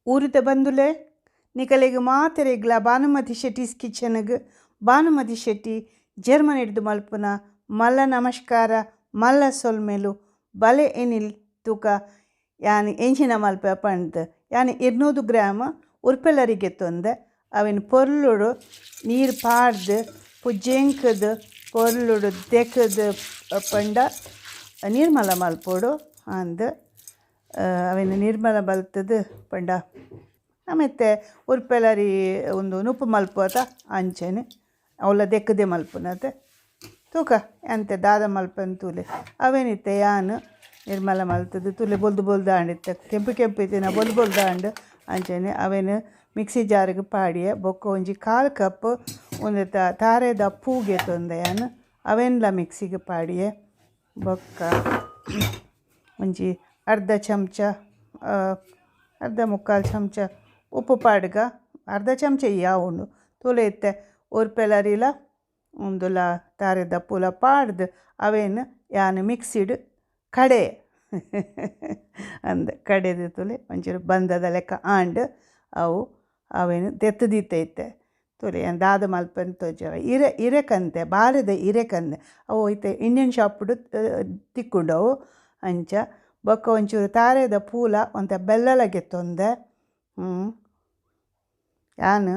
ಊರಿದ ಬಂಧುಲೆ ನಿಕಲೆಗ್ ಮಾತೆರೆಗ್ಲ ಭಾನುಮತಿ ಶೆಟ್ಟೀಸ್ ಕಿಚನ್ಗ್ ಭಾನುಮತಿ ಶೆಟ್ಟಿ ಜರ್ಮನಿಡ್ದ್ ಮಲ್ಪುನ ಮಲ್ಲ ನಮಸ್ಕಾರ ಮಲ್ಲ ಸೊಲ್ಮೆಲು ಬಲೆ ಎನಿಲ್ ತೂಕ ಯಾನ್ ಎಂಚಿನ ಮಲ್ಪೆ ಪಂದ್ ಯಾನ್ 200 ಗ್ರಾಮ್ ಉರ್ಪೆಲರಿಗೆ ತೊಂದೆ ಅವೆನ್ ಪೊರ್ಲುಡು ನೀರು ಪಾಡ್ದ್ ಪುಜ್ಜೆಂಕದ್ ಪೊರ್ಲುಡು ದೆಕದ್ ಪಂಡ ನಿರ್ಮಲ ಮಲ್ಪೊಡು ಅಂದ್ ಅವೆನ್ ನಿರ್ಮಲ ಮಲ್ತುದು ಪಂಡ ಆಮೇತೆ ಉರ್ಪೆಲರಿ ಒಂದು ನುಪ್ಪು ಮಲ್ಪುವತ ಅಂಚನೆ ಅವಲ ದೆಕ್ಕದೆ ಮಲ್ಪುನತೆ ತೂಕ ಅಂತೆ ದಾದ ಮಲ್ಪನ್ ತೂಲೆ ಅವೇನಿತ್ತೆ ಯಾನ್ ನಿರ್ಮಲ ಮಲ್ತುದು ತೂಲೆ ಬೊಲ್ದು ಬೊಲ್ದು ಆಂಡಿತ್ತೆ ಕೆಂಪು ಕೆಂಪು ಇತ್ತಿನ ಬೊಲ್ದು ಬೊಲ್ದು ಆಂಡ್ ಅಂಚನೆ ಅವೇನು ಮಿಕ್ಸಿ ಜಾರಿಗೆ ಪಾಡಿಯೆ ಬೊಕ್ಕ ಒಂಜಿ 1/4 ಕಪ್ ಒಂದು ತಾರೆದ ಪೂಗೆ ತೊಂದೆ ಯಾನ್ ಅವೇನ್ಲ ಮಿಕ್ಸಿಗೆ ಪಾಡಿಯೆ ಬೊಕ್ಕ ಒಂಜಿ ಅರ್ಧ ಚಮಚ ಅರ್ಧ ಮುಕ್ಕಾಲು ಚಮಚ ಉಪ್ಪು ಪಾಡ್ಗ ಅರ್ಧ ಚಮಚ ಯಾವುಂಡು ತೂಲೆ ಇತ್ತೆ ಉರ್ಪೆಲರಿಲ ಉಂದುಲ ತಾರೆದ ಪೂಲ ಪಾಡ್ದು ಅವೇನು ಯಾನ್ ಮಿಕ್ಸಿಡ್ ಕಡೆ ಅಂದ್ ಕಡೆದು ತೂಲೆ ಒಂಚೂರು ಬಂದದ ಲೆಕ್ಕ ಆಂಡ್ ಅವು ಅವೇನು ದೆತ್ತುದೀತೆ ಇತ್ತೆ ತೂಲೆ ಯಾನ್ ದಾದ ಮಲ್ಪನ್ ತೋಜವ ಇರೆ ಇರೆಕಂತೆ ಬಾರೆದ ಇರೆಕಂದೆ ಅವು ಇತ್ತೆ ಇಂಡಿಯನ್ ಶಾಪ್ಡ್ ತಿಕ್ಕುಂಡು ಅವು ಅಂಚ ಬೊಕ್ಕ ಒಂಚೂರು ತಾರೆದ ಪೂಲ ಒಂತೆ ಬೆಲ್ಲಲ ಗೆತ್ತೊಂದೆ ಯಾನ್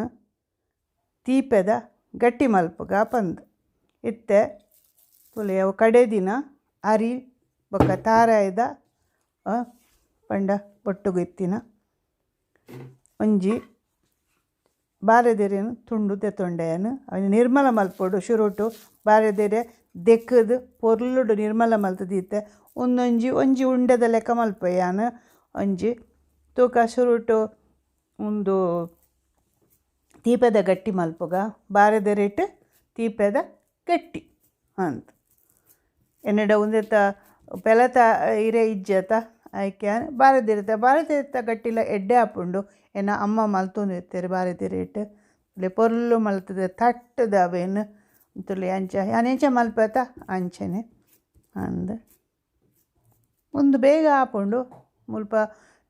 ತೀಪೆದ ಗಟ್ಟಿ ಮಲ್ಪುಗ ಪಂದ್ ಇತ್ತೆ ತೂಲೆ ಅವು ಕಡೆದಿನ ಅರಿ ಬೊಕ್ಕ ತಾರಾಯ್ದ ಪಂಡ ಒಟ್ಟುಗು ಇತ್ತಿನ ಒಂಜಿ ಬಾರೆದೆರೆನ್ ತುಂಡು ದೆತ್ತೊಂಡೆಯನ್ ಅವೆನ್ ನಿರ್ಮಲ ಮಲ್ಪೊಡು ಶುರುಟು ಬಾರೆದೆರೆ ದೆಕ್ಕದು ಪೊರ್ಲುಡು ನಿರ್ಮಲ ಮಲ್ತುದೀತೆ ಒಂದೊಂಜಿ ಒಂಜಿ ಉಂಡೆದ ಲೆಕ್ಕ ಮಲ್ಪೆ ಯಾನ್ ಒಂಜಿ ತೂಕ ಶುರುಟು ಉಂದು ತೀಪೆದ ಗಟ್ಟಿ ಮಲ್ಪುಗ ಬಾರೆದೆರೆಟ್ ತೀಪೆದ ಗಟ್ಟಿ ಅಂತ ಎನ್ನಡ ಉಂದೆತ ಪೆಲತ ಇರೆ ಇಜ್ಜತ ಐಕೆ ಬಾರೆದಿರತ ಬಾರೆದಿರತ ಗಟ್ಟಿಲ ಎಡ್ಡೆ ಆಪುಂಡು ಎನ್ನ ಅಮ್ಮ ಮಲ್ತೊಂದು ಇತ್ತೆರ್ ಬಾರೆದಿರೆಟ್ ಪೊರ್ಲು ಮಲ್ತುದು ತಟ್ಟುದು ಅವೇನು ತುಲೆ ಅಂಚ ಯಾನ್ ಎಂಚ ಮಲ್ಪೆತ ಅಂಚನೆ ಅಂದ್ ಉಂದು ಬೇಗ ಆಪುಂಡು ಮುಲ್ಪ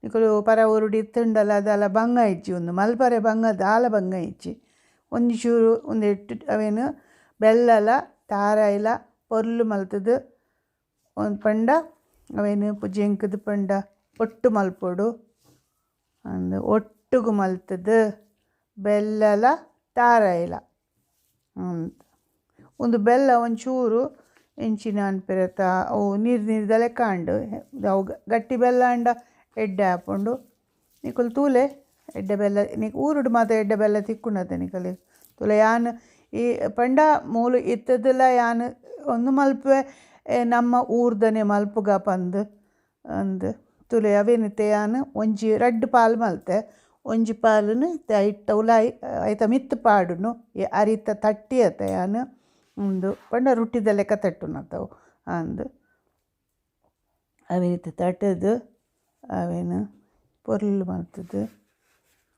ನಿಕುಲು ಪರ ಊರುಡು ಇತ್ತುಂಡಲ ದಾಲ ಬಂಗ ಇಜ್ಜಿ ಉಂದು ಮಲ್ಪರೆ ಬಂಗ ದಾಲ ಬಂಗ ಇಜ್ಜಿ ಒಂಜಿ ಚೂರು ಒಂದೆಟ್ಟು ಅವೇನು ಬೆಲ್ಲಲ ತಾರಾಯಿಲ ಪೊರ್ಲು ಮಲ್ತುದು ಒಂದು ಪಂಡ ಅವೇನು ಪುಜ್ಜೆಂಕುದು ಪಂಡ ಒಟ್ಟು ಮಲ್ಪೊಡು ಅಂದ್ ಒಟ್ಟುಗು ಮಲ್ತುದು ಬೆಲ್ಲಲ ತಾರಾಯಿಲ ಒಂದು ಬೆಲ್ಲ ಒಂಚೂರು ಎಂಚಿನ ಅನ್ಪಿರತ ಅವು ನೀರು ನೀರ್ದ ಲೆಕ್ಕ ಆಂಡ್ ಅವು ಗಟ್ಟಿ ಬೆಲ್ಲ ಆಂಡ ಎಡ್ಡೆ ಆಪುಂಡು ನಿಕುಲು ತೂಲೆ ಎಡ್ಡೆ ಬೆಲ್ಲ ನಿಕ್ ಊರುಡು ಮಾತ ಎಡ್ಡೆ ಬೆಲ್ಲ ತಿಕ್ಕುಂಡತೆ ನಿಕಲೆ ತೂಲೆ ಯಾನ್ ಈ ಪಂಡ ಮೂಲು ಇತ್ತದಲ ಯಾನ್ ಒಂದು ಮಲ್ಪೆ ನಮ್ಮ ಊರ್ದನೆ ಮಲ್ಪುಗ ಪಂದ್ ಅಂದ್ ತೂಲೆ ಅವೇನಿತ್ತೆ ಯಾನ್ ಒಂಜಿ ರಡ್ಡ್ ಪಾಲ್ ಮಲ್ತೆ ಒಂಜಿ ಪಾಲುನು ಐತ ಉಲಾಯಿ ಐತ ಮಿತ್ತ್ ಪಾಡುನು ಈ ಅರಿತ ತಟ್ಟಿ ಅತ ಯಾನ್ ಉಂದು ಪಂಡ ರುಟ್ಟಿದ ಲೆಕ್ಕ ತಟ್ಟುನತವು ಅಂದ್ ಅವೇನಿತ್ತೆ ತಟ್ಟುದು ಅವೇನು ಪೊರ್ಲು ಮಲ್ತುದು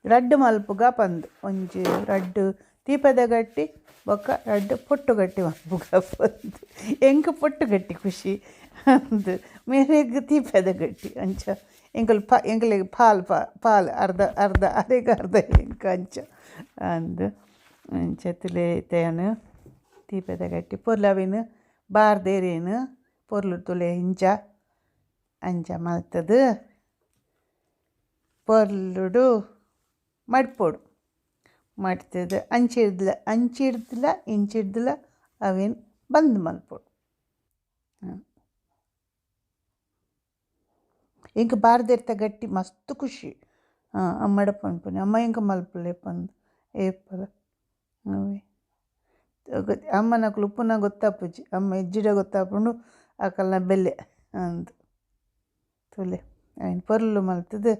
ರಡ್ಡ್ ಮಲ್ಪುಗ ಪಂದ್ ಒಂಜಿ ರಡ್ಡ್ ತೀಪೆದ ಗಟ್ಟಿ ಬೊಕ್ಕ ರಡ್ಡ್ ಪೊಟ್ಟು ಗಟ್ಟಿ ಮಲ್ಪುಗ ಪಂದ್ ಎಂಕ್ ಪೊಟ್ಟು ಗಟ್ಟಿ ಖುಷಿ ಅಂದ್ ಮೇರೆಗ್ ತೀಪೆದ ಗಟ್ಟಿ ಅಂಚ ಎಂಕುಲು ಪ ಎಂಕಲೆಗ್ ಪಾಲ್ ಪಾಲ್ ಅರ್ಧ ಅರ್ಧ ಅರೆಗ್ ಅರ್ಧ ಎಂಕ್ ಅಂಚ ಅಂದ್ ಅಂಚ ತುಲೆ ಇತ್ತೆ ಯಾನ್ ತೀಪೆದ ಗಟ್ಟಿ ಪೊರ್ಲು ಅವೇನು ಬಾರ್ದೇರೇನು ಪೊರ್ಲು ತುಲೆ ಇಂಚ ಅಂಚ ಮಲ್ತುದು ಪೊರ್ಲುಡು ಮಡ್ಪೊಡು ಮಡ್ತುದು ಅಂಚಿಡ್ದ್ಲ ಅಂಚಿಡ್ದ್ಲ ಇಂಚಿಡ್ದ್ಲ ಅವೇನು ಬಂದ್ ಮಲ್ಪೊಡು ಎಂಕ್ ಬಾರ್ದೆರ್ತ ಗಟ್ಟಿ ಮಸ್ತ್ ಖುಷಿ ಅಮ್ಮಡ ಪನ್ಪುನಿ ಅಮ್ಮ ಎಂಕ್ ಮಲ್ಪುಲೆ ಪಂದ್ ಏಪಲ ಅವೇ ಅಮ್ಮನಕುಲು ಉಪ್ಪುನ ಗೊತ್ತಾಪುಜಿ ಅಮ್ಮ ಇಜ್ಜಿಡ ಗೊತ್ತಾಪುಂಡು ಅಕಲ್ನ ಬೆಲೆ ಅಂದ್ ತೂಲೆ ಅಯಿನ್ ಪೊರ್ಲು ಮಲ್ತುದು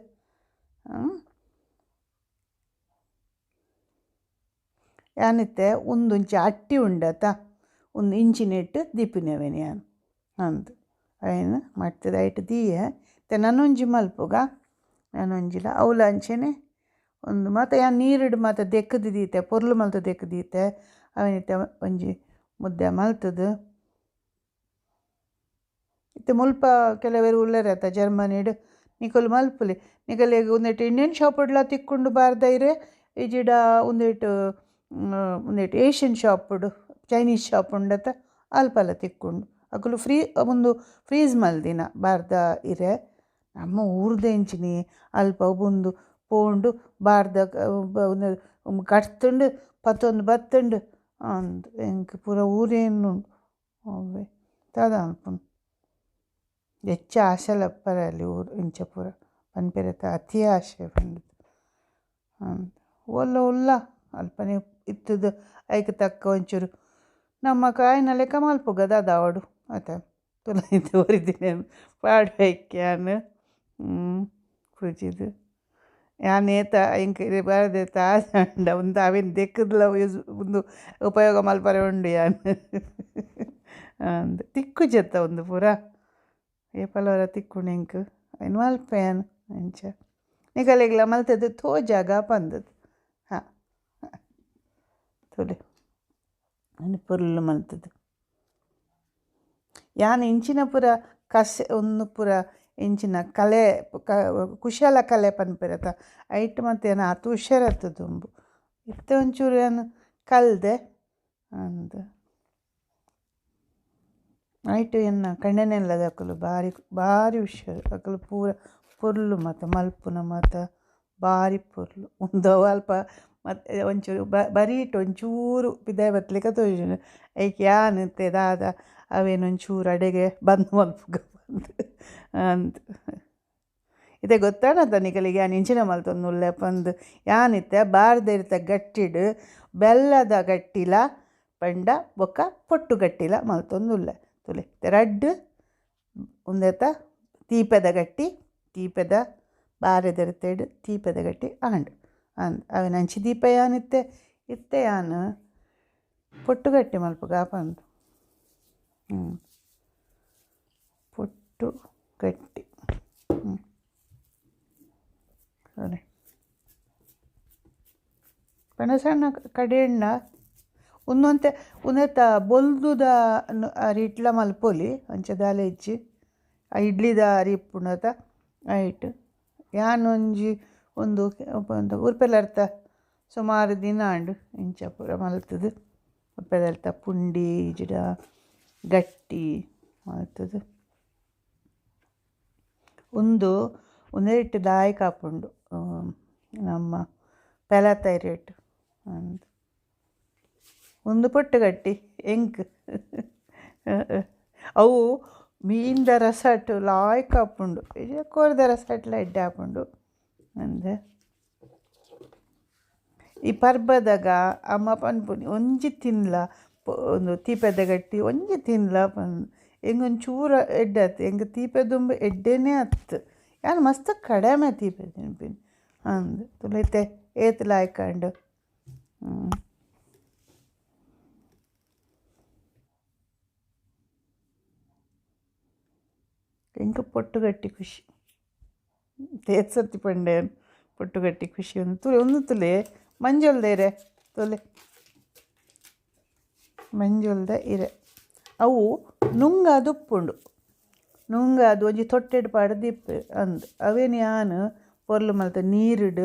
ಯಾನಿತ್ತೆ ಉಂದೊಂಚಿ ಅಟ್ಟಿ ಉಂಡತ ಉಂದು ಇಂಚಿನೆಟ್ ದೀಪಿನವೇನು ಯಾನ್ ಅಂದ್ ಅಯಿನ್ ಮಡ್ತುದು ಐಟ್ ದೀಯೆ ಇತ್ತೆ ನನೊಂಜಿ ಮಲ್ಪುಗ ನನೊಂಜಿಲ ಅವ್ಲ ಅಂಚನೆ ಒಂದು ಮಾತ ಯಾನ್ ನೀರುಡು ಮಾತ ದೆಕ್ಕುದು ದೀತೆ ಪೊರ್ಲು ಮಲ್ತು ದೆಕ್ಕು ದೀತೆ ಅವೇನಿತ್ತೆ ಒಂಜಿ ಮುದ್ದೆ ಮಲ್ತುದು ಇತ್ತೆ ಮುಲ್ಪ ಕೆಲವೆರ್ ಉಲ್ಲೆರ್ ಅತ ಜರ್ಮನಿಡ್ ನಿಕುಲು ಮಲ್ಪುಲೆ ನಿಕಲೆಗ್ ಉಂದೆಟ್ ಇಂಡಿಯನ್ ಶಾಪ್ಡ್ಲ ತಿಕ್ಕುಂಡು ಬಾರ್ದ ಇರೆ ಇಜಿಡ ಉಂದೆಟ್ ಉಂದೆಟ್ ಏಷ್ಯನ್ ಶಾಪ್ಡ್ ಚೈನೀಸ್ ಶಾಪ್ ಉಂಡತ ಅಲ್ಪಲ ತಿಕ್ಕುಂಡು ಅಕುಲು ಫ್ರೀ ಉಂದು ಫ್ರೀಸ್ ಮಲ್ದಿನ ಬಾರ್ದ ಇರೆ ನಮ್ಮ ಊರ್ದ ಎಂಚಿನಿ ಅಲ್ಪ ಉಂದು ಪೋಂಡು ಬಾರ್ದ ಕಟ್ತುಂಡು ಪತ್ತೊಂದು ಬತ್ತುಂಡು ಅಂದ್ ಎಂಕ್ ಪೂರ ಊರೇನುಂಡು ಅವ್ವೆ ದಾದ ಮಲ್ಪುನು ಹೆಚ್ಚ ಆಶೆಲ ಪರಲ್ಲಿ ಊರು ಇಂಚ ಪೂರ ಪನ್ಪೆರತ ಅತಿ ಆಶೆ ಪಂಡುದು ಅಂದ್ ಓಲ್ಲ ಉಲ್ಲ ಅಲ್ಪನೆ ಇತ್ತುದು ಐಕ್ ತಕ್ಕ ಒಂಚೂರು ನಮ್ಮ ಕಾಯಿನ ಲೆಕ್ಕ ಮಲ್ಪುಗ ದಾದ ಆವಡು ಆತ ತುಲೈತು ಒರಿದಿನ ಪಾಡ್ವೆಕ್ಯಾನ್ ಪೂಜಿದ್ ಯಾನ್ ಏತ ಎಂಕ್ ಬಾರದೇತ ಆಂಡ ಉಂದು ಅವೆನ್ ದೆಕ್ಕುದ್ಲ ಯೂಸ್ ಉಂದು ಉಪಯೋಗ ಮಲ್ಪರೆ ಉಂಡು ಯಾನ್ ಅಂದ್ ತಿಕ್ಕುಜತ್ತ ಉಂದು ಪೂರ ಏಪಲ ತಿಕ್ಕುಂಡು ಎಂಕ್ ಐನ್ ಮಲ್ಪೆ ಯಾನ್ ಅಂಚ ನಿಕಲೆಗ್ಲ ಮಲ್ತುದು ತೋಜಾಗ ಪಂದುದು ಹಾಂ ತೂಲೆ ಅಂದ್ ಪೊರ್ಲು ಮಲ್ತುದು ಯಾನ್ ಇಂಚಿನ ಪೂರ ಕಸೆ ಉಂದು ಪೂರ ಇಂಚಿನ ಕಲೆ ಕುಶಲ ಕಲೆ ಪನ್ಪೆರತ ಐಟ್ ಮಾತ ಯಾನ್ ಆತ್ ಹುಷಾರತ್ತ ದುಂಬು ಇತ್ತೆ ಒಂಚೂರು ಯಾನ್ ಕಲ್ದೆ ಅಂದ್ ಐಟ್ ಎನ್ನ ಕಂಡನೆಲ್ಲದಕುಲು ಬಾರಿ ಬಾರಿ ಹುಷಾರು ಅಕುಲು ಪೂರ ಪೊರ್ಲು ಮಾತ ಮಲ್ಪುನ ಮಾತ ಬಾರಿ ಪೊರ್ಲು ಉಂದು ಅಲ್ಪ ಮತ್ತೆ ಒಂಚೂರು ಬರೀಟ್ ಒಂಚೂರು ಪಿದಾಯಿ ಬತ್ತಲೆಕ ತೋಜುಂಡು ಐಕ್ ಯಾನ್ ಇತ್ತೆ ದಾದ ಅವೇನ್ ಒಂಚೂರು ಅಡೆಗೆ ಬಂದ್ ಮಲ್ಪುಗ ಪಂದ್ ಅಂದ್ ಇತ್ತೆ ಗೊತ್ತಾನತ ನಿಕಲೆಗ್ ಯಾನ್ ಇಂಚಿನ ಮಲ್ತೊಂದುಲ್ಲೆ ಪಂದ್ ಯಾನ್ ಇತ್ತೆ ಬಾರ್ದೆರಿತ ಗಟ್ಟಿಡ್ ಬೆಲ್ಲದ ಗಟ್ಟಿಲ ಪಂಡ ಬೊಕ್ಕ ಪೊಟ್ಟು ಗಟ್ಟಿಲ ಮಲ್ತೊಂದುಲ್ಲೆ ತೂಲೆ ರಡ್ಡ್ ಉಂದೆತ ತೀಪೆದ ಗಟ್ಟಿ ತೀಪೆದ ಬಾರೆದೆರಿತೆಡ್ ತೀಪೆದ ಗಟ್ಟಿ ಆಂಡ್ ಅಂದ್ ಅವೆನ್ ಅಂಚಿ ದೀಪ ಯಾನ್ ಇತ್ತೆ ಇತ್ತೆ ಯಾನ್ ಪೊಟ್ಟು ಗಟ್ಟಿ ಮಲ್ಪುಗ ಪಂದ್ ಪೊಟ್ಟು ಗಟ್ಟಿ ಸರಿ ಪಂಡ ಸಣ್ಣ ಕಡೆಣ್ಣ ಉಂದೊಂತೆ ಉಂದೆತ ಬೊಲ್ದುದ ಅರಿಟ್ಲ ಮಲ್ಪೊಲಿ ಅಂಚ ದಾಲ ಇಜ್ಜಿ ಆ ಇಡ್ಲಿದ ಅರಿ ಇಪ್ಪುಂಡತ ಐಟ್ ಯಾನ್ ಒಂಜಿ ಒಂದು ಉರ್ಪೆಲರ್ತ ಸುಮಾರು ದಿನ ಆಂಡ್ ಇಂಚ ಪೂರ ಮಲ್ತುದು ಉರ್ಪೆಲರ್ತ ಪುಂಡಿ ಇಜಿಡ ಗಟ್ಟಿ ಮಲ್ತುದು ಉಂದು ಉಂದೆಟ್ ದಾಯಕ ಆಪುಂಡು ನಮ್ಮ ಪೆಲತ ಇರೆಟ್ ಅಂದ್ ಉಂದು ಪೊಟ್ಟು ಗಟ್ಟಿ ಎಂಕ್ ಅವು ಮೀನ್ದ ರಸಟ್ ಲಾಯ್ಕ್ ಆಪುಂಡು ಕೋರಿದ ರಸಟ್ಲ ಎಡ್ಡೆ ಆಪುಂಡು ಅಂದ್ ಈ ಪರ್ಬದಾಗ ಅಮ್ಮ ಪನ್ಪುನಿ ಒಂಜಿ ತಿನ್ಲ ಒಂದು ತೀಪೆದ ಗಟ್ಟಿ ಒಂಜಿ ತಿನ್ಲ ಪಂದ್ ಎಂಕ್ ಒಂಚೂರು ಎಡ್ಡೆ ಆತು ಎಂಕ್ ತೀಪೆ ದುಂಬು ಎಡ್ಡೆನೇ ಆತು ಯಾನ್ ಮಸ್ತ್ ಕಡಿಮೆ ತೀಪೆ ತಿನ್ಪಿನಿ ಅಂದ್ ತೂಲೆ ಇತ್ತೆ ಏತ್ ಲಾಯ್ಕ್ ಆಂಡ್. ಎಂಕ್ ಪೊಟ್ಟು ಗಟ್ಟಿ ಖುಷಿ ಏತ್ ಸರ್ತಿ ಪಂಡೆ ಪೊಟ್ಟು ಗಟ್ಟಿ ಖುಷಿ ಉಂದು ತೂಲೆ ಉಂದು ತೂಲೆ ಮಂಜೊಲ್ದ ಇರೆ ತೂಲೆ ಮಂಜೊಲ್ದ ಇರೆ ಅವು ನುಂಗಾದ್ ಉಪ್ಪುಂಡು ನುಂಗಾದ್ ಒಂಜಿ ತೊಟ್ಟೆಡ್ ಪಾಡ್ದ್ ಇಪ್ಪು ಅಂದ್ ಅವೆನ್ ಯಾನ್ ಪೊರ್ಲು ಮಲ್ತ್ ನೀರುಡ್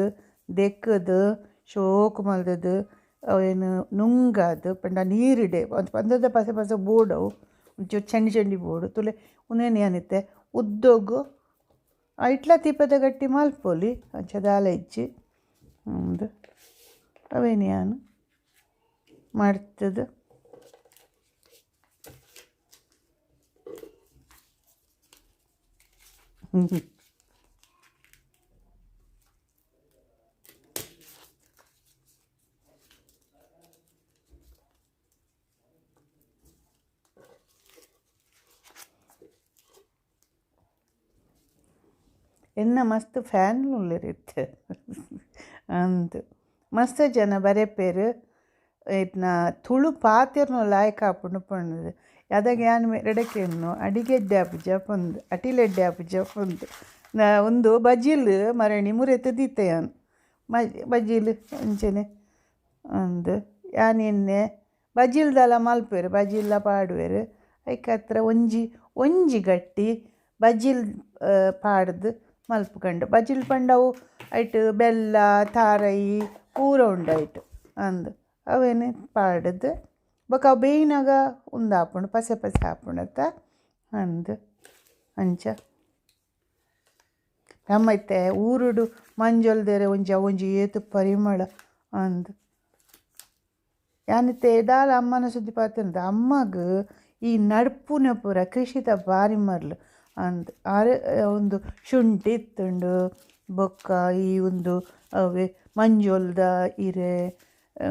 ದೆಕ್ಕುದು ಶೋಕು ಮಲ್ತುದು ಅವೆನ್ ನುಂಗಾದ್ ಪಂಡ ನೀರುಡೆ ಪಂದದ ಪಸೆ ಪಸೆ ಬೋಡು ಅವು ಒಂಚೂರು ಚಂಡಿ ಚಂಡಿ ಬೋಡು ತೂಲೆ ಉಂದೆನ್ ಯಾನ್ ಇತ್ತೆ ಉದ್ದೊಗು ಐಟ್ಲ ತೀಪದ ಗಟ್ಟಿ ಮಲ್ಪೊಲಿ ಅಂಚ ದಾಲ ಇಜ್ಜಿ ಉಂದು ಅವೆನ್ ಯಾನ್ ಮಡ್ತುದು ಎನ್ನ ಮಸ್ತ್ ಫ್ಯಾನ್ ಉಲ್ಲೆರ್ ಇತ್ತೆ ಅಂದ್ ಮಸ್ತ್ ಜನ ಬರೆಪೆರ್ ಇತ್ನ ತುಳು ಪಾತೆರ್ನ ಲಾಯ್ಕ್ ಆಪುಂಡು ಪಂಡುದು ಅದಗ ಯಾನ್ ಎಡಕೆನ್ನು ಅಡಿಗೆ ಎಡ್ಡೆ ಆಪುಜ ಪಂದ್ ಅಟಿಲ್ ಎಡ್ಡೆ ಆಪುಜ ಪಂದ್ ಉಂದು ಬಜಿಲ್ ಮರಣಿ ಮುರೆತ್ ದೀತೆ ಯಾನ್ ಬಜಿಲ್ ಅಂಚನೆ ಅಂದ್ ಯಾನ್ ಎನ್ನೆ ಬಜಿಲ್ದಲ ಮಲ್ಪೆರ್ ಬಜಿಲ್ಲ ಪಾಡುವೆರ್ ಐಕ್ ಹತ್ರ ಒಂಜಿ ಒಂಜಿ ಗಟ್ಟಿ ಬಜಿಲ್ ಪಾಡ್ದು ಮಲ್ಪುಕಂಡು ಬಜಿಲ್ ಪಂಡ ಅವು ಐಟ್ ಬೆಲ್ಲ ತಾರಯಿ ಪೂರ ಉಂಡು ಐಟ್ ಅಂದ್ ಅವೇನು ಪಾಡ್ದು ಬೊಕ ಅವು ಬೇಯಿನಾಗ ಉಂದಾಪುಂಡು ಪಸೆ ಪಸೆ ಆಪುಂಡತ್ತ ಅಂದ್ ಅಂಚ. ನಮ್ಮ ಇತ್ತೆ ಊರುಡು ಮಂಜೊಲ್ದೇರೆ ಒಂಜಿ ಅವೊಂಜಿ ಏತ್ ಪರಿಮಳ ಅಂದ್. ಯಾನಿತ್ತೆ ದಾಲ ಅಮ್ಮನ ಸುದ್ದಿ ಪಾತೆರ್ದ ಅಮ್ಮಗ್ ಈ ನಡ್ಪುನ ಪೂರ ಕೃಷಿತ ಬಾರಿ ಮರ್ಲು ಅಂದ್. ಆರು ಒಂದು ಶುಂಠಿ ಇತ್ತುಂಡು ಬೊಕ್ಕ ಈ ಒಂದು ಅವೇ ಮಂಜೊಲ್ದ ಇರೆ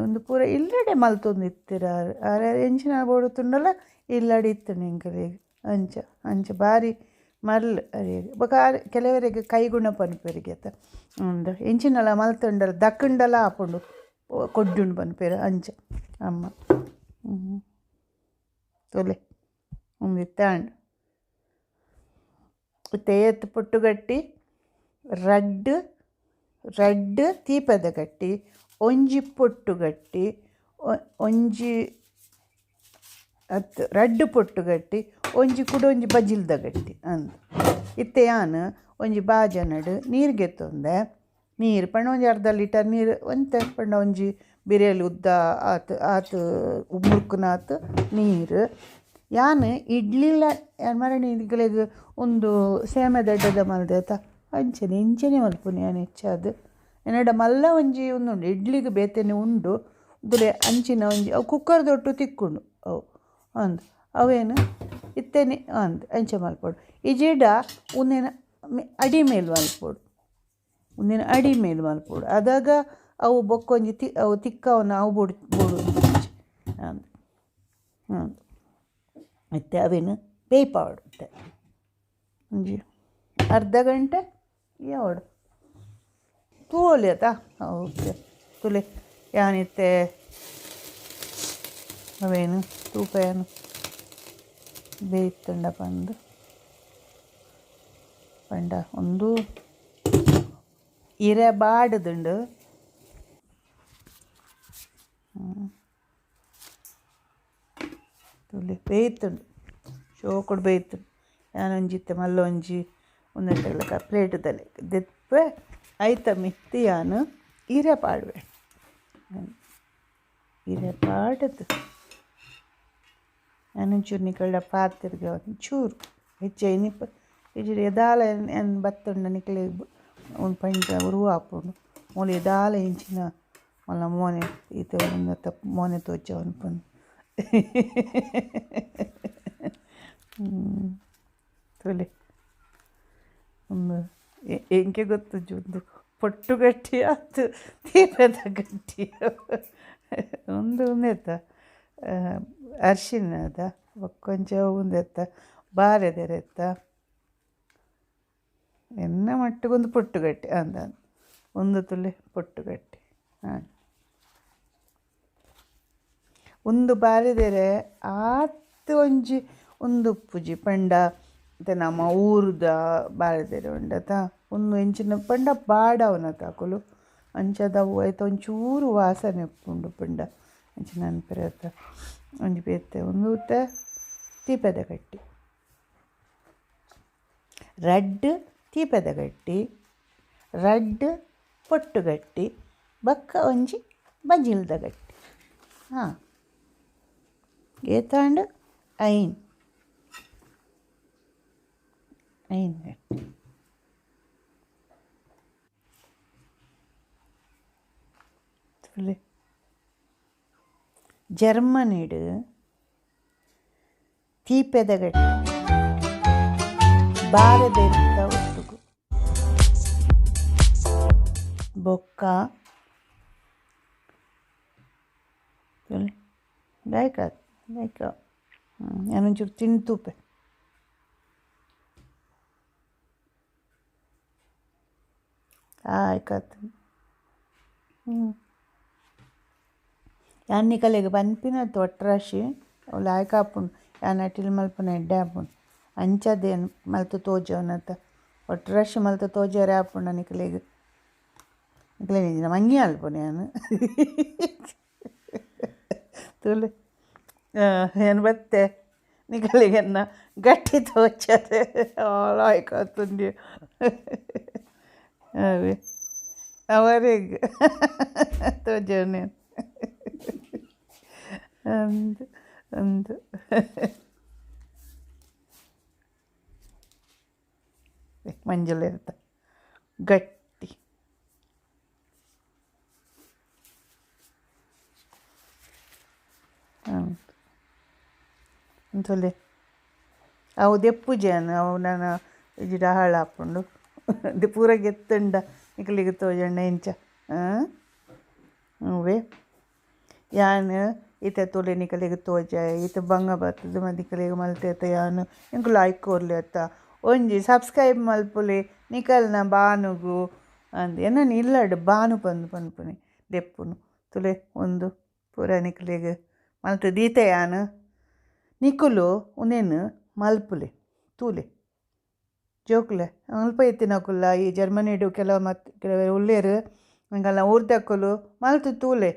ಒಂದು ಪೂರ ಇಲ್ಲಡೆ ಮಲ್ತೊಂದು ಇತ್ತೆರ್ ಆರ್. ಎಂಚಿನ ಬೋಡುತ್ತುಂಡಲ ಇಲ್ಲಡೆ ಇತ್ತುಂಡು ಎಂಕಲೆಗ್ ಅಂಚ ಅಂಚ ಬಾರಿ ಮರ್ಲ್ ಅರೆಗ್. ಬೊಕ ಆರ್ ಕೆಲವರಿಗೆ ಕೈಗುಣ ಪನ್ಪೆರಿಗೆ ಅತ್ತ ಉಂದು ಎಂಚಿನಲ ಮಲ್ತುಂಡಲ ದಕ್ಕುಂಡಲ ಆಪುಂಡು ಕೊಡ್ಡುಂಡು ಪನ್ಪೆರ್ ಅಂಚ ಅಮ್ಮ. ತೂಲೆ ಉಂದು ಇತ್ತೆ ಆಂಡ್. ಇತ್ತೆ ಏತ್ ಪೊಟ್ಟುಗಟ್ಟಿ ರಡ್ಡ್ ರಡ್ಡ್ ತೀಪದ ಗಟ್ಟಿ ಒಂಜಿ ಪೊಟ್ಟುಗಟ್ಟಿ ಒಂಜಿ ಅತ್ ರಡ್ಡ್ ಪೊಟ್ಟುಗಟ್ಟಿ ಒಂಜಿ ಕುಡೊಂಜಿ ಬಜಿಲ್ದ ಗಟ್ಟಿ ಅಂದ್. ಇತ್ತೆ ಯಾನ್ ಒಂಜಿ ಬಾಜನಡ್ ನೀರು ಗೆತ್ತೊಂದೆ. ನೀರು ಪಂಡ ಒಂಜಿ ಅರ್ಧ ಲೀಟರ್ ನೀರು ಒಂತೆ ಪಂಡ ಒಂಜಿ ಬಿರೆಲ್ ಉದ್ದ ಆತ್ ಆತ್ ಮುರ್ಕುನಾತ್ ನೀರು. ಯಾನ್ ಇಡ್ಲಿಲ ಮರಣಿ ನಿಕಲೆಗ್ ಉಂದು ಸೇಮೆದಡ್ಡೆದ ಮಲ್ದೆ ಅತ್ತ ಅಂಚನೆ ಇಂಚನೆ ಮಲ್ಪುನಿ ಯಾನ್ ಹೆಚ್ಚಾದ್. ಎನ್ನಡ ಮಲ್ಲ ಒಂಜಿ ಉಂದುಂಡು ಇಡ್ಲಿಗ್ ಬೇತೆನೆ ಉಂಡು ಉಂದುಲೆ ಅಂಚಿನ ಒಂಜಿ ಅವು ಕುಕ್ಕರ್ದೊಟ್ಟು ತಿಕ್ಕುಂಡು ಅವು ಅಂದ್. ಅವೇನು ಇತ್ತೆನೆ ಅಂದ್ ಅಂಚ ಮಲ್ಪೊಡು. ಇಜಿಡ ಉಂದೆನ್ ಅಡಿ ಮೇಲ್ ಮಲ್ಪೊಡು, ಉಂದೆನ್ ಅಡಿ ಮೇಲ್ ಮಲ್ಪೊಡು. ಅದಾಗ ಅವು ಬೊಕ್ಕೊಂಜಿ ತಿ ಅವು ತಿಕ್ಕವನ ಅವು ಬೋಡು ಬೋಡು ಅಂದ್. ಅಂದ್ ಇತ್ತೆ ಅವೇನು ಬೇಯ್ಪಾವೊಡು. ಇತ್ತೆ ಒಂಜಿ ಅರ್ಧ ಗಂಟೆ ಯಾವೊಡು ತೂವೊಲಿ ಅತ್ತಾ. ಓಕೆ ತೂಲೆ ಯಾನಿತ್ತೆ ಅವೇನು ತೂಪ ಯಾನ್ ಬೇಯ್ತುಂಡ ಪಂದ್ ಪಂಡ ಉಂದು ಇರೆ ಬಾಡುದುಂಡು. ತೂಲೆ ಬೇಯ್ತುಂಡು ಶೋಕುಡು ಬೇಯ್ತುಂಡು. ಯಾನೊಂಜಿ ಇತ್ತೆ ಮಲ್ಲ ಒಂಜಿ ಉಂದೆಟ್ ಪ್ಲೇಟ್ ದೆಪ್ಪೆ ಐತ ಮಿತ್ತ್ ಯಾನ್ ಇರೆ ಪಾಡುವೆ. ಇರೆ ಪಾಡುದು ಯಾನೊಂಚೂರು ನಿಕಲ್ಡ ಪಾತೆರ್ಗ ಒಂಚೂರು ಹೆಚ್ಚ ಇನಿಪ ಇಜ್ಜಿಡ ದಾಲ ಯಾನ್ ಬತ್ತುಂಡ ನಿಕಲೆಗ್ ಉಂದು ಪಂಡ ಉರು ಆಪುಂಡು. ಮೂಲು ದಾಲ ಇಂಚಿನ ಮಲ್ಲ ಮೋನೆ ಈತ ಉಂದೆತ ಮೋನೆ ತೋಜಾವುನು ಪಂದ್. ತೂಲೆ ಉಂದು ಎಂಕೆ ಗೊತ್ತುಜ್ಜಿ ಉಂದು ಪೊಟ್ಟು ಗಟ್ಟಿ ಆತ್ ತೀಪೆದ ಗಟ್ಟಿ ಉಂದು ಉಂದೆತ ಅರ್ಶಿಣದ ಬೊಕ್ಕೊಂಚ ಉಂದೆತ್ತ ಬಾರೆದೆರೆತ್ತ ಎನ್ನ ಮಟ್ಟಿಗೊಂದು ಪೊಟ್ಟುಗಟ್ಟಿ ಅಂದ ಒಂದು ತುಲೆ ಪೊಟ್ಟುಗಟ್ಟಿ. ಹಾಂ ಉಂದು ಬಾರೆದೆರೆ ಆತ್ ಒಂಜಿ ಉಂದು ಉಪ್ಪುಜಿ ಪಂಡ ಇತ್ತೆ ನಮ್ಮ ಊರುದ ಬಾರೆದಿರೆ ಉಂಡತ ಉಂದು ಎಂಚಿನ ಪಂಡ ಬಾಡಾವುನತ ಅಕುಲು ಅಂಚಾದ್ ಅವು ಐತ ಒಂಚೂರು ವಾಸನೆ ಉಪ್ಪುಂಡು ಪಂಡ ಅಂಚಿನ ಅನ್ಪೆರೆ ಅತ್ತ ಒಂಜಿ ಬೇತೆ. ಉಂದು ಇತ್ತೆ ತೀಪೆದ ಗಟ್ಟಿ ರಡ್ಡ್ ತೀಪೆದ ಗಟ್ಟಿ ರಡ್ಡ್ ಪೊಟ್ಟುಗಟ್ಟಿ ಬೊಕ್ಕ ಒಂಜಿ ಬಜಿಲ್ದ ಗಟ್ಟಿ. ಹಾಂ ಏತಾಂಡ್ ಐನ್ ಐನ್ ಗಟ್ಟಿ. ತೂಲೆ ಜರ್ಮನಿಡ್ ತೀಪೆದ ಗಟ್ಟಿ ಬಾರೆದೆರಿತ ಒಟ್ಟುಗು ಬೊಕ್ಕ ತೂಲೆ ಲಾಯ್ಕ್ ಆತ್ ಲಾಯ್ಕ್. ಯಾನೊಂಚೂರು ತಿಂದು ತೂಪೆ. ಲಾಯ್ಕ್ ಆತ್ಂಡ್. ಯಾನ್ ನಿಕಲೆಗ್ ಪನ್ಪಿನತ್ ಒಟ್ರಾಶಿ ಅವು ಲಾಯ್ಕ್ ಆಪುಂಡು. ಯಾನ್ ಅಟಿಲ್ ಮಲ್ಪುನ ಎಡ್ಡೆ ಆಪುಂಡು ಅಂಚಾದ್ ಯಾನ್ ಮಲ್ತ್ ತೋಜಾವುನತ. ಒಟ್ರಾಶಿ ಮಲ್ತ್ ತೋಜಾರೆ ಆಪುಂಡ ನಿಕಲೆಗ್. ನಿಕಲೆಗ್ ಮಂಗೆ ಮಲ್ಪುನು ಯಾನ್. ತೂಲೆ ಯಾನ್ ಬತ್ತೆ ನಿಕಲೆಗ್ ಎನ್ನ ಗಟ್ಟಿ ತೋಜಾರೆ ಲಾಯ್ಕ್ ಆತುಂಡು. ಅವೇ ಅವರೆಗ್ ತೋಜನೆ ಅಂದು ಅಂದು ಮಂಜಲ್ ಇರ್ತ ಗಟ್ಟಿ ಅಂತೊಲೆ ಅವು ದೆಪ್ಪುಜಾನ್ ಅವು ನನ ಇಜಿಡ ಹಾಳಾಪುಂಡು ದಿ ಪೂರ ಗೆತ್ತುಂಡ ನಿಕಲಿಗೆ ತೋಜಂಡ ಇಂಚ ಅವೇ ಯಾನ್ ಇತ್ತೆ ತೋಲೆ ನಿಕಲಿಗೆ ತೋಜಾಯ ಇತ್ತೆ ಬಂಗ ಬರ್ತದೆ ಮತ್ತು ನಿಕಲಿಗೆ ಮಲ್ತೇತ ಯಾನ್ ಎಂಕ್ ಲೈಕ್ ಕೊರ್ಲೆ ಅತ್ತ ಒಂಜಿ ಸಬ್ಸ್ಕ್ರೈಬ್ ಮಲ್ಪುಲೆ ನಿಕಲ್ನ ಬಾನುಗು ಅಂದ್ ಎನ್ನನ್ ಇಲ್ಲಡ್ ಬಾನು ಪಂದ್ ಪನ್ಪುನಿ ದೆಪ್ಪುನು ತುಲೆ ಒಂದು ಪೂರ ನಿಕಲೆಗ್ ಮಲ್ತ್ ದೀತೆ ಯಾನ್ ನಿಕುಲು ಉಂದೆನ್ ಮಲ್ಪುಲೆ ತೂಲೆ ಜೋಕುಲೆ ಅಲ್ಪ ಇತ್ತಿನಕುಲ್ಲ ಈ ಜರ್ಮನಿಡ್ ಕೆಲವು ಮತ್ ಕೆಲವೆರ್ ಉಲ್ಲೆರ್ ಎಂಕಲ್ನ ಊರ್ದಕುಲು ಮಲ್ತ್ ತೂಲೆ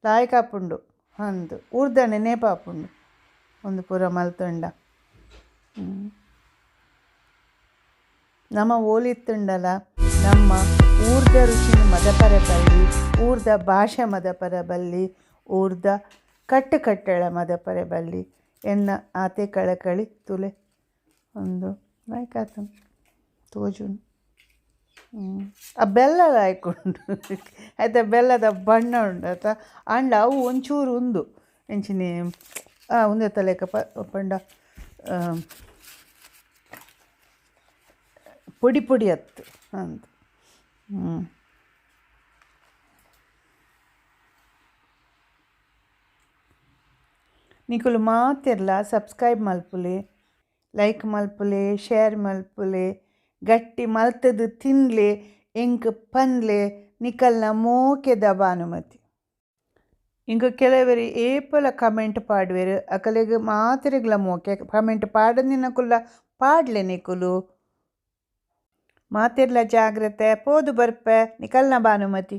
ಲಾಯ್ಕ್ ಆಪುಂಡು ಅಂದ್ ಊರ್ದ ನೆನೆಪಾಪುಂಡು ಉಂದು ಪೂರ ಮಲ್ತುಂಡ ನಮ ಓಲಿತ್ತುಂಡಲ ನಮ್ಮ ಊರ್ದ ರುಚಿನ್ ಮದಪರೆ ಬಲ್ಲಿ ಊರ್ದ ಭಾಷೆ ಮದಪರೆ ಬಲ್ಲಿ ಊರ್ದ ಕಟ್ಟು ಕಟ್ಟಳೆ ಮದಪರೆ ಬಲ್ಲಿ ಎನ್ನ ಆತೆ ಕಳಕಳಿ ತುಲೆ ಒಂದು ಲಾಯ್ಕ್ ಆತುಂಡು ತೋಜುಂಡು ಆ ಬೆಲ್ಲ ಲಾಯ್ಕ್ ಉಂಡು ಐತ ಬೆಲ್ಲದ ಬಣ್ಣ ಉಂಡು ಅತ ಆಂಡ ಅವು ಒಂಚೂರು ಉಂದು ಎಂಚಿನಿ ಉಂದೆತ ಲೆಕ್ಕ ಪಂಡ ಪೊಡಿ ಪೊಡಿ ಅತ್ತು ಅಂದ್ ನಿಕುಲು ಮಾತೆರ್ಲ ಸಬ್ಸ್ಕ್ರೈಬ್ ಮಲ್ಪುಲೆ ಲೈಕ್ ಮಲ್ಪುಲೆ ಶೇರ್ ಮಲ್ಪುಲೆ ಗಟ್ಟಿ ಮಲ್ತದು ತಿನ್ಲೆ ಎಂಕ್ ಪನ್ಲೆ ನಿಕಲ್ನ ಮೋಕೆದ ಭಾನುಮತಿ. ಇಂಕ್ ಕೆಲವೆರ್ ಏಪಲ ಕಮೆಂಟ್ ಪಾಡುವೆರ್ ಅಕಲೆಗ್ ಮಾತೆರೆಗ್ಲ ಮೋಕೆ ಕಮೆಂಟ್ ಪಾಡಂದಿನಕುಲ್ಲ ಪಾಡ್ಲೆ ನಿಕುಲು. ಮಾತೆರ್ಲ ಜಾಗ್ರತೆ ಪೋದು ಬರ್ಪೆ ನಿಕಲ್ನ ಭಾನುಮತಿ.